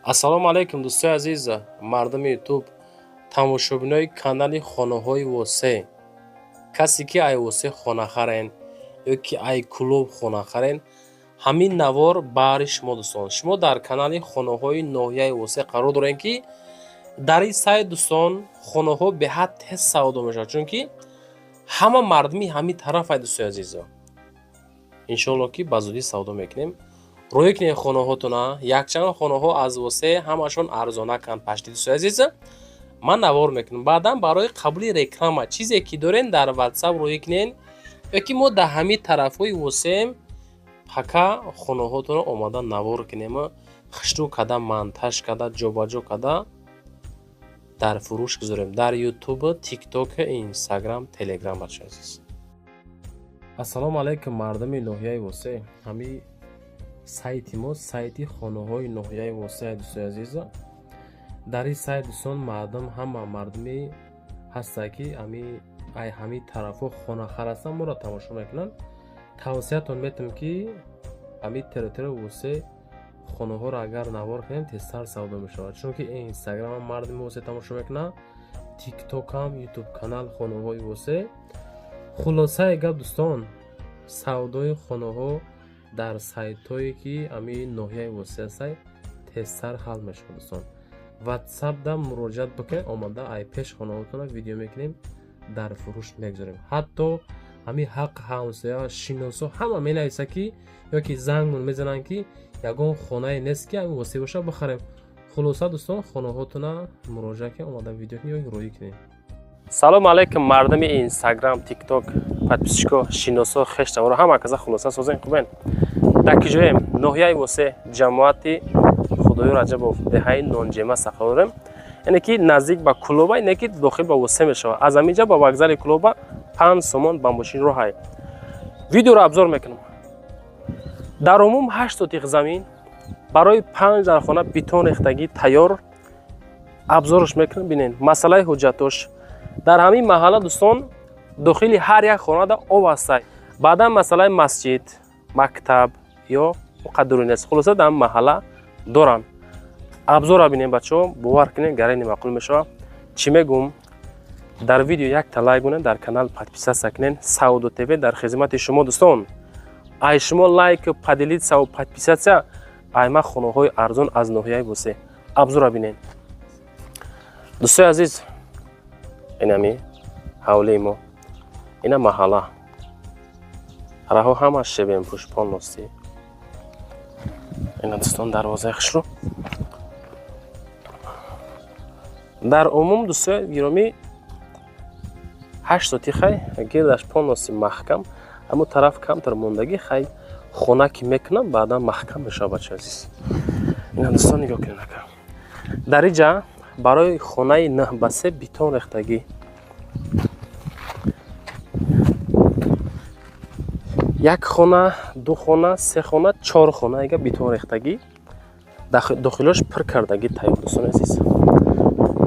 Ассалому алайкум, дӯстои азиз, мардуми Ютуб, тамошобинои канали хонаҳои Восе. Касе ки ай Восе хона харен ё ки ай Кӯлоб хона харен, ҳамин навор баҳри шумо, дӯстон. Шумо дар канали хонаҳои ноҳияи Восе қарор дорем, ки дар ин сайт, дӯстон, хонаҳо беҳад тез савдо мешавад, чунки ҳама мардуми ҳамин тараф ай, дӯстои азизо. Иншоалло, ки ба зудӣ савдо мекунем. Рӯй кунед хонаҳотона, якчанд хонаҳо аз Восе ҳамашон арзонаканд пашти, дӯстои азиз. Ман навор мекунам. Баъдан барои қабули реклама чизе ки дорен, дар Ватсап рӯй кунед ё ки мо дар ҳамин тарафҳои Восеем, пока хонаҳотонро омада навор кунем, хушрӯ карда, монтаж карда, ҷобаҷо карда, дар фурӯш гузорем дар Ютуб, Тикток, Инстаграм, Телеграм, бачаи азиз. Ассалому алайкум, мардуми ноҳияи Восе. Ҳамин сайти мо сайти хонаҳои ноҳияи Восе, дӯстои азиз. Дар ин сайт, дӯстон, мардум, ҳама мардуме ҳастанд, ки ай ҳамин тарафҳо хонахар ҳастанд, моро тамошо мекунанд. Тавсиятон метавам, ки ҳамин территорияи Восе хонаҳоро агар навор кунем, тезтар савдо мешавад, чунки Инстаграмам мардуми Восе тамошо мекунанд, Тиктокам, Ютуб канал хонаҳои Восе. Хулосаи гап, дӯстон, савдои хонаҳо дар сайтҳое ки ҳамин ноҳияи Восе ҳастай, тезтар ҳал мешавад. Дӯстон, Ватсапда муроҷиат бикунед, омада ай пеш хонаҳотона видео мекунем, дар фурӯш мегузорем. Ҳатто ҳамин ҳақ ҳамсоя, шиносо ҳама менависад, ки ё ки зангмон мезананд, ки ягон хонае нест, ки ҳамин Восе боша, бихарем. Хулоса, дӯстон, хонаҳотона муроҷиат кунед, омада видео кунед ё рӯӣ кунед. Салому алайкум, мардуми Инстаграм, Тикток, подписчико, шиносо, хештаворо, ҳама каза. Хулоса, созен, хубен? Дар киҷоем? Ноҳияи Восе, ҷамоати Худоёр Раҷабов, деҳаи Нонҷема сафар дорем, яъне ки наздик ба Кӯлоба, ине ки дохил ба Восе мешавад. Аз ҳаминҷа ба вокзали Кӯлоба 5 сомон ба мошин роҳай. Видеоро обзор мекунам. Дар умум 8 сотих замин барои панҷ дархона, бетон рехтагӣ, тайёр. Обзорш мекунам, бинед. Масъалаи ҳуҷҷатош дар ҳамин маҳалла, дӯстон, дохили ҳар як хонада об ҳастай. Баъдан масъалаи масҷид, мактаб ё муқаддари нест. Хулоса, дар маҳалла доранд. Обзора бинем, бачаҳо, бовар кунед, гарани маъқул мешавад. Чӣ мегӯм? Дар видео якта лайк монед, дар канал подписаться кунед. Савдо ТВ дар хизмати шумо, дӯстон. Ай шумо лайк, поделиться ва подписаться, ай ма хонаҳои арзон аз ноҳияи Восе. Обзора бинед, дӯстои азиз. Инами ҳавлии мо, ина маҳалла, раҳо ҳама шебенпӯш, полностью. Ина, дӯстон, дарвозаи хушрӯ. Дар умум, дӯстои гиромӣ, 8 сотих хай, гирдаш полностью маҳкам. Аммо тараф камтар мондагӣ хай, хона ки мекунам, баъдан маҳкам мешавад, бачаи азиз. Ина, дӯстон, нигоҳ кунед, ака. Дар иҷа барои хонаи 9 ба 3 бетон рехтагӣ, як хона, ду хона, се хона, чор хона ига бетон рехтагӣ, дохилош пур кардагӣ, тайёр, дӯстони азиз.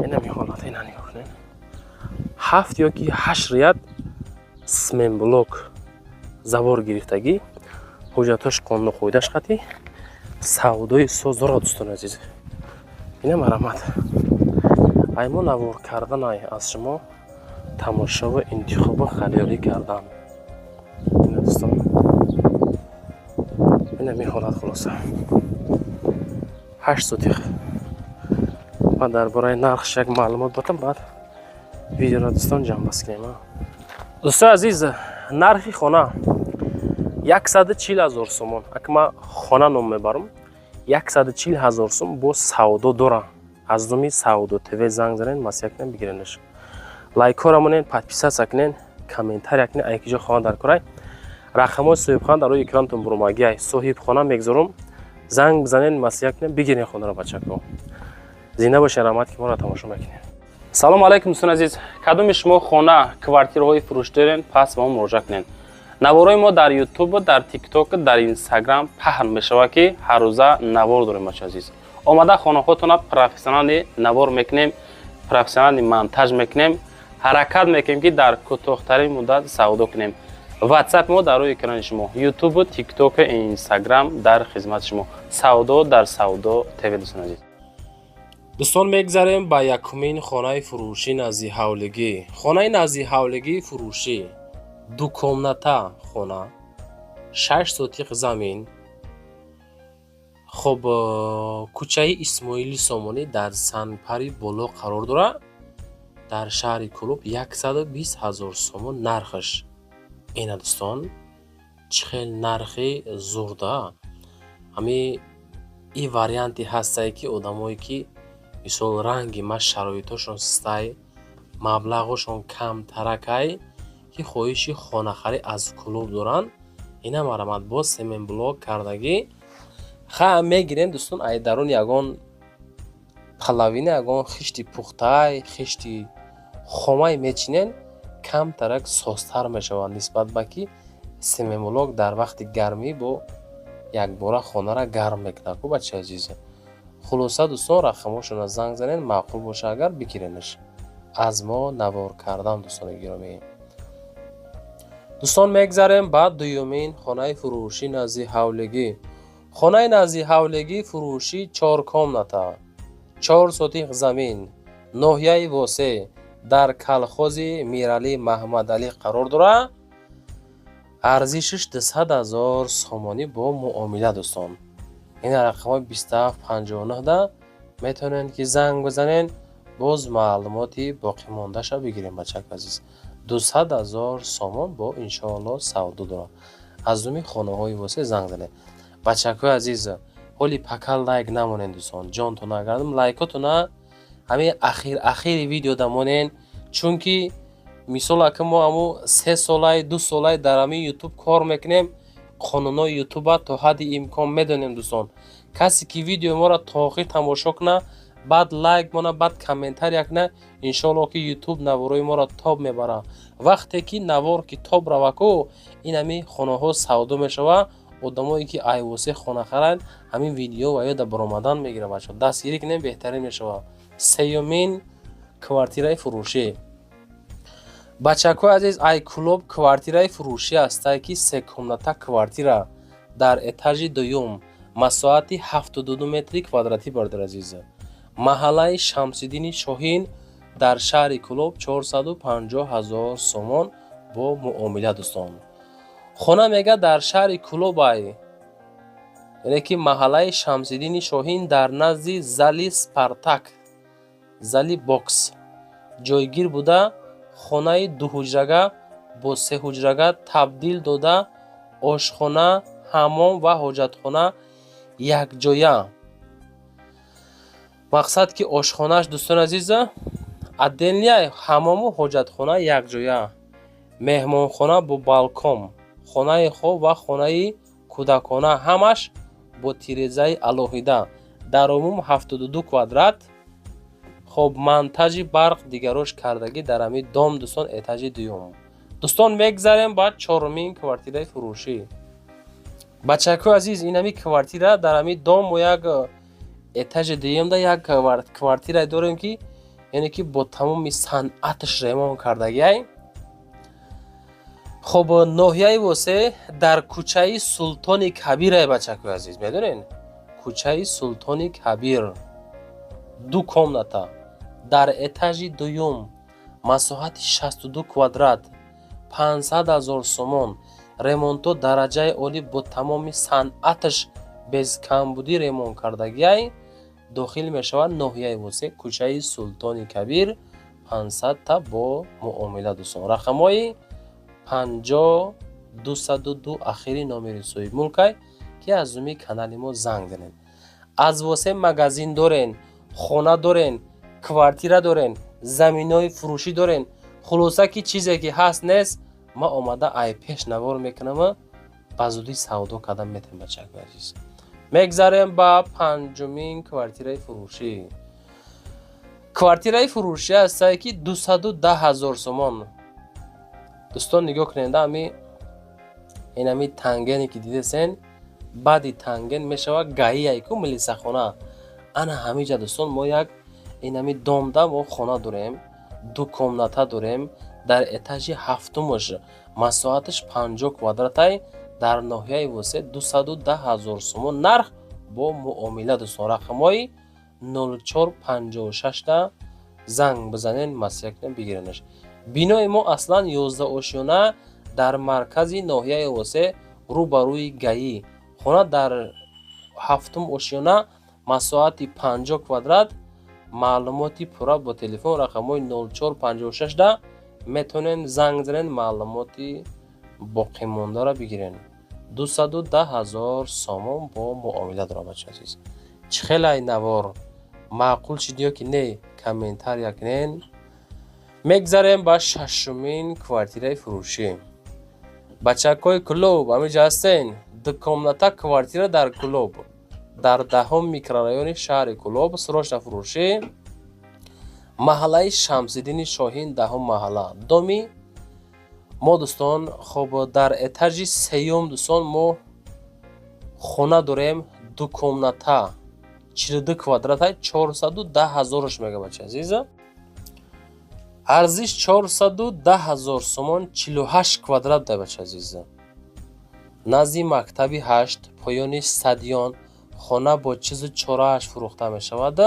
Инами ҳолат, ина нигоҳ кунед, ҳафт ё ки ҳашт ряд сменблок, завор гирифтагӣ, ҳуҷҷатош қонуну қоидаш қатӣ, савдои соз дорад, дӯстони азиз. Ина марамат, ай мо навор кардан, ай аз шумо тамошову интихобу харидорӣ кардан. Ина, дӯстон, инами ҳолат. Хулоса, 8 сотих. Ман дар бораи нархш як маълумот батам, баъд видеоро, дӯстон, ҷамъбаст кунем. Дӯстои азиз, нархи хона 140 000 сомон. Ака, ман хона ном мебарам, 140 000 сом бо савдо дора. Аз номи Савдо ТВ занг занед, маслиҳат кунед, бигиренаш. Лайкҳоро монед, подписаться кунед, комментария кунед, ай киҷо хона дар корай. Рақамҳои соҳибхона дар рӯи экранатон буромагиай. Соҳибхона мегзорум, занг бизанед, маслиҳат кунед, бигирен хонаро, бачако. Зинда бошед, раҳмат, ки моро тамошо мекунед. Салому алайкум, дӯстони азиз. Кадоми шумо хона, квартираҳои фурӯш дорен, пас ба мо муроҷиат кунед. Наворҳои мо дар Ютуб, дар Тикток, дар Инстаграм паҳн мешавад, ки ҳаррӯза навор дорем, бача азиз. Омада хонаҳотона профессионали навор мекунем, профессионали монтаж мекунем, ҳаракат мекунем, ки дар кӯтоҳтарин муддат савдо кунем. Ватсап мо дар рӯи экрани шумо, Ютуб, Тикток, Инстаграм дар хизмати шумо. Савдо дар Савдо ТВ, дӯстони азиз. Дӯстон, мегзарем ба якумин хонаи фурӯшӣ назди ҳавлигӣ. Хонаи назди ҳавлигии фурӯшӣ, ду комната хона, 6 сотиқ замин. Хоб, кӯчаи Исмоили Сомонӣ, дар Санпари Боло қарор дорад, дар шаҳри Кӯлоб. 120 000 сомон нархаш. Ина, дӯстон, чӣ хел нархи зурда. Ҳами и варианте ҳастае, ки одамое, ки мисол ранги ма шароитошон сустай, маблағошон камтаракай, ки хоҳиши хонахарӣ аз Кӯлоб доранд, ина марамат, боз семенблок кардагӣ. Ха, мегирем, дӯстон, ай дарун ягон половина, ягон хишти пухтай, хишти хомай мечинен, камтарак созтар мешавад, нисбат ба ки семенблок дар вақти гармӣ бо якбора хонара гарм мекунад ку, бачаи азиз. Хулоса, дӯстон, рақамҳошонро занг занед, маъқул боша агар, бигиренаш. Аз мо навор кардан, дӯстони гиромӣ. Дӯстон, мегзарем ба дуюмин хонаи фурӯшӣ назди ҳавлигӣ. Хонаи назди ҳавлигӣ фурӯшӣ, чор комната, 4 сотиқ замин, ноҳияи Восе, дар калхози Миралӣ Маҳмадалӣ қарор дорад. Арзишаш 200 000 сомонӣ бо муомила. Дӯстон, ин рақамҳои 27 59-да метавонед, ки занг бизанед, боз маълумоти боқимондаша бигирем. Бачаку азиз, 200 000 сомон бо иншоалло савдо дорад. Аз думи хонаҳои Восе занг занед. Бачакҳои азиз, ҳоли пока лайк намонед, дӯстон, ҷонтона гардам, лайкотона ҳамин ахир ахири видеода монен, чунки мисол ака мо ҳаму 3 солай, 2 солай дар ҳамин Ютуб кор мекунем, қонунҳои Ютуба то ҳадди имкон медонем. Дӯстон, касе ки видеои моро то охир тамошо куна, баъд лайк мона, баъд комментария куна, иншоалло, ки Ютуб наворои моро топ мебарад. Вақте ки навор ки топ раваку, ин ҳамин хонаҳо савдо мешавад. Одамое ки ай Восе хона харанд, ҳамин видео ва ё да баромадан мегирад. Бачаҳо, дастгирӣ кунем, беҳтарин мешавад. Сеюмин квартираи фурӯшӣ, бачакҳои азиз, ай Кӯлоб квартираи фурӯшӣ ҳастае, ки се комната квартира дар этажи дуюм, масоҳати 72 метри квадратӣ. Бародари азиз, маҳаллаи Шамсиддини Шоҳин, дар шаҳри Кӯлоб, 450 ҳазор сомон бо муомила. Дӯстон, хона мега дар шаҳри Кӯлобай, яъне ки маҳаллаи Шамсиддини Шоҳин, дар назди зали Спартак, зали бокс ҷойгир буда, хонаи дуҳуҷрага бо сеҳуҷрага табдил дода, ошхона, ҳаммом ва ҳоҷатхона якҷоя. Мақсад, ки ошхонааш, дӯстони азиза, отдельный, ҳаммому ҳоҷатхона якҷоя, меҳмонхона бо балкон, хонаи хоб ва хонаи кӯдакона, ҳамаш бо тирезаи алоҳида. Дар умум 72 квадрат. Хоб, монтажи барқ, дигарош кардагӣ дар ҳамин дом, дӯстон, этажи дуюм. Дӯстон, мегзарем ба чорумин квартираи фурӯшӣ. Бачакҳои азиз, ин ҳамин квартира дар ҳамин дом мо як этажи дуюмда як квартирае дорем, ки яъне ки бо тамоми санъаташ ремонт кардагиай. Хоб, ноҳияи Восе, дар кӯчаи Султони Кабирае. Бачакҳои азиз, медонед, кӯчаи Султони Кабир, ду комната дар этажи дуюм, масоҳати 62 квадрат, 500 ҳазор сомон. Ремонто дараҷаи олӣ, бо тамоми санъаташ, без камбудӣ ремонт кардагиай. Дохил мешавад ноҳияи Восе, кӯчаи Султони Кабир, 500-та бо муомила. Дӯстон, рақамҳои 50 202 ахири номери соҳибмулкай, ки аз зуми канали мо занг занед. Аз Восе магазин дорен, хона дорен, квартира дорен, заминҳои фурӯшӣ дорен, хулоса, ки чизе ки ҳаст нест, ман омада ай пеш навор мекунама, ба зудӣ савдо кардан метавем. Бачакои азиз, мегзарем ба панҷумин квартираи фурӯшӣ. Квартираи фурӯшӣ ҳастае, ки 210 000 сомон. Дӯстон, нигоҳ кунед, ами инами тангене ки дидесен, баъди танген мешавад гаияйку милисахона. Ана ҳамиҷа, дӯстон, мо як инами домда мо хона дорем, ду комната дорем, дар этажи ҳафтумаш, масоҳаташ 50 квадратай, дар ноҳияи Восе, 210 000 сомон нарх бо муомила. Дӯстон, рақамҳои 0456 да занг бизанен, маслиҳат кунен, бигиренаш. Бинои мо аслан 11 ошёна дар маркази ноҳияи Восе, рӯ ба рӯи ГАИ. Хона дар ҳафтум ошёна, масоҳати 50 квадрат. Маълумоти пурра бо телефон рақамҳои 0456 да метавонен занг занен, маълумоти боқимондаро бигирен. 210 ҳазор сомон бо муомила дорад. Бачаи азиз, чӣ хелай навор маъқул шид ё ки не, комментария кунен. Мегзарем ба шашумин квартираи фурӯшӣ. Бачакҳои Кӯлоб, ҳамиҷа ҳастен? Дукомната квартира дар Кӯлоб, дар 10-ум микрорайони шаҳри Кӯлоб, срочно фурӯшӣ, маҳаллаи Шамсиддини Шоҳин, 10-ум маҳалла, доми мо, дӯстон. Хоб, дар этажи сеюм, дӯстон, мо хона дорем, дукомната, 42 квадрата, 410 ҳазораш мега. Бача азиза, арзиш 410 ҳазор сомон, 48 квадрат да. Бача азиза, назди мактаби 8, поёни стадион. Хона бо чизу чорааш фурӯхта мешавад,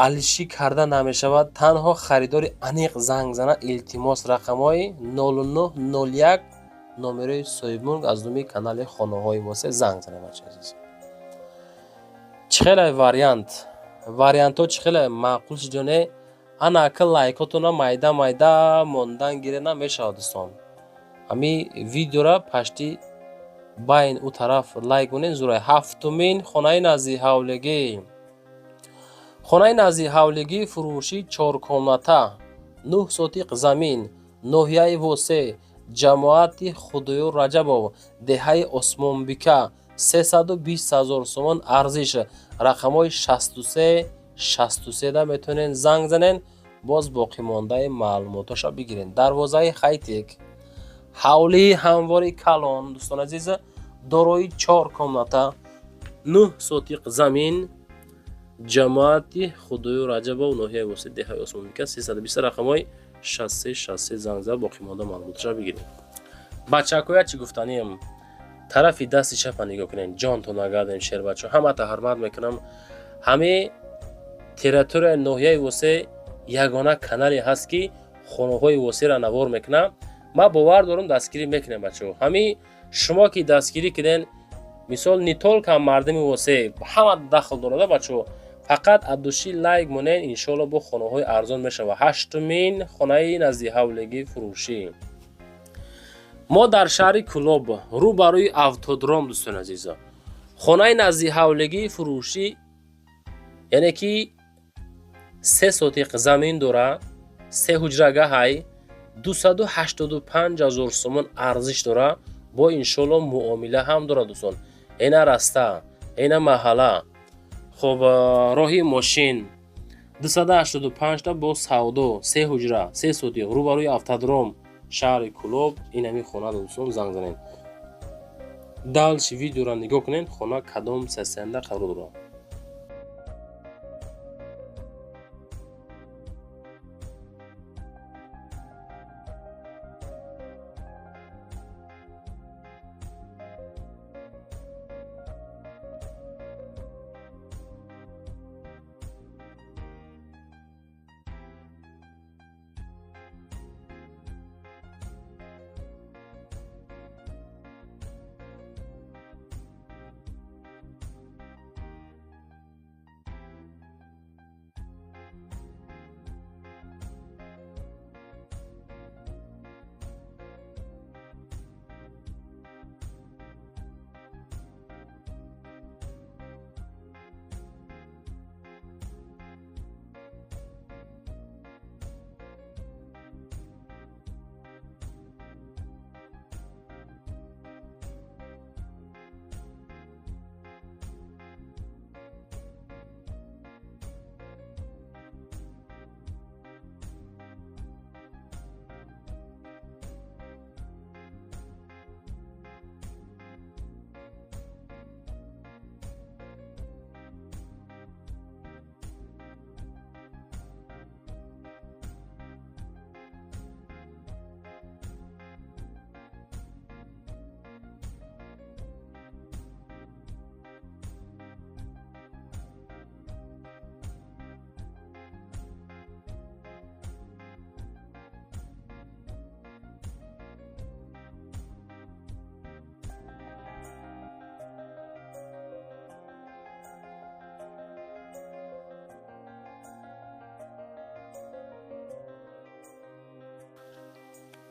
алишӣ карда намешавад. Танҳо харидори аниқ занг зана, илтимос. Рақамҳои 0901 номерои соҳибмулк. Аз номи канали хонаҳои Восе занг занед. Бача азиз, чӣ хелай вариант? Вариантҳо чӣ хелай, маъқул шид ё не? Ана ака, лайкотона майда майда мондан гире намешавад, дӯстон. Ҳами видеора пашти байн ӯ тараф лайк монед, зурай. Ҳафтумин хонаи назди ҳавлигӣ. Хонаи назди ҳавлигӣ фурӯшӣ, чоркомната, 9 сотиқ замин, ноҳияи Восе, ҷамоати Худоёр Раҷабов, деҳаи Осмонбика, 320 ҳазор сомон арзиш. Рақамҳои 63 63 да метавонед занг занед, боз боқимондаи маълумотоша бигиред. Дарвозаи хайтек, ҳавлии ҳамвори калон, дӯстон азиз, дорои чор комната, 9 сотиқ замин, ҷамоати Худоёр Раҷабов, ноҳияи Восе, деҳаи Осмонбика, 320. Рақамҳои 63 63 занг зад, боқимонда маълумоташа бигиред. Бачакоя, чӣ гуфтанием? Тарафи дасти чапа нигоҳ кунед, ҷонтон нагардем. Шербачо, ҳамата ҳурмат мекунам. Ҳами территорияи ноҳияи Восе ягона канале ҳаст, ки хонаҳои Восеро навор мекунам. Ман бовар дорам, дастгирӣ мекунем, бачаҳо. Ҳами шумо ки дастгирӣ кунен, мисол, не только мардуми Восе, ҳама дахл дорада, бачаҳо. Фақат от души лайк монен, иншоалло, бо хонаҳои арзон мешавад. Ҳаштумин хонаи назди ҳавлигӣ фурӯшӣ мо дар шаҳри Кӯлоб, рӯ ба рӯи автодром, дӯстони азизо. Хонаи назди ҳавлигӣ фурӯшӣ, яъне ки 3 сотиқ замин дора, се ҳуҷрагаҳай, 285 ҳазор сомон арзиш дора, бо иншоалло муомила ҳам дорад, дӯстон. Эна раста, эна маҳалла. Хоб, роҳи мошин, 285 та бо савдо, се ҳуҷра, се сотиқ, рӯ ба рӯи автодром, шаҳри Кӯлоб. Ин ҳамин хона, дӯстон, занг занед. Дальше видеоро нигоҳ кунед, хона кадом состояние қарор дорад.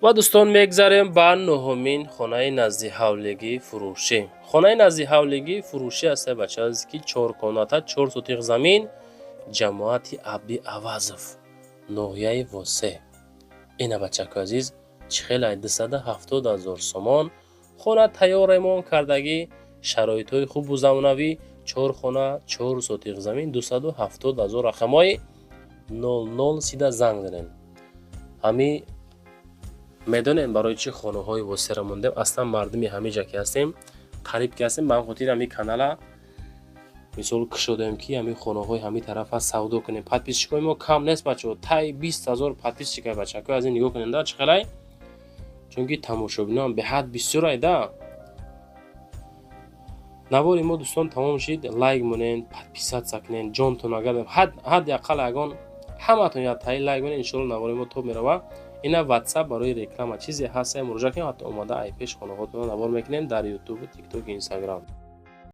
Ва, дӯстон, мегзарем ба нуҳумин хонаи наздиҳавлигӣ фурӯшӣ. Хонаи наздиҳавлигӣ фурӯшӣ аст, бача, ки чор комната, 4 сотих замин, ҷамоати Абди Авазов, ноҳияи Восе. Ина, бачакои азиз, чӣ хелай: 270 000 сомон хона, тайёр, ремонт кардагӣ, шароитҳои хубу замонавӣ, чор хона, 4 сотих замин, 270 000. Рақамҳои 00 30-да занг занем. Ҳами медонем, барои чӣ хонаҳои Восера мондем. Аслан мардуми ҳамиҷа ки ҳастем, қариб ки ҳастем, ба ҳам хотири ҳамин канала мисол кушодем, ки ҳамин хонаҳои ҳамин тарафа савдо кунем. Подписчикои мо кам нест, бачаҳо, тай 20 000 подписчика. Бачако, аз ин нигоҳ кунем да, чӣ хелай, чунки тамошобиноам беҳад бисёрай да. Навори мо, дӯстон, тамом шид. Лайк монед, подписаться кунед, ҷонтон агар ҳадди ақал ягон ҳаматон як таи лайк монед, иншоалло, навори мо топ мерава. Ина Ватсап барои реклама чизе ҳаста, муроҷиат кунед, ҳатто омада ай пеш хонаҳотонро навор мекунем дар Ютубу, Тиктоку, Инстаграм.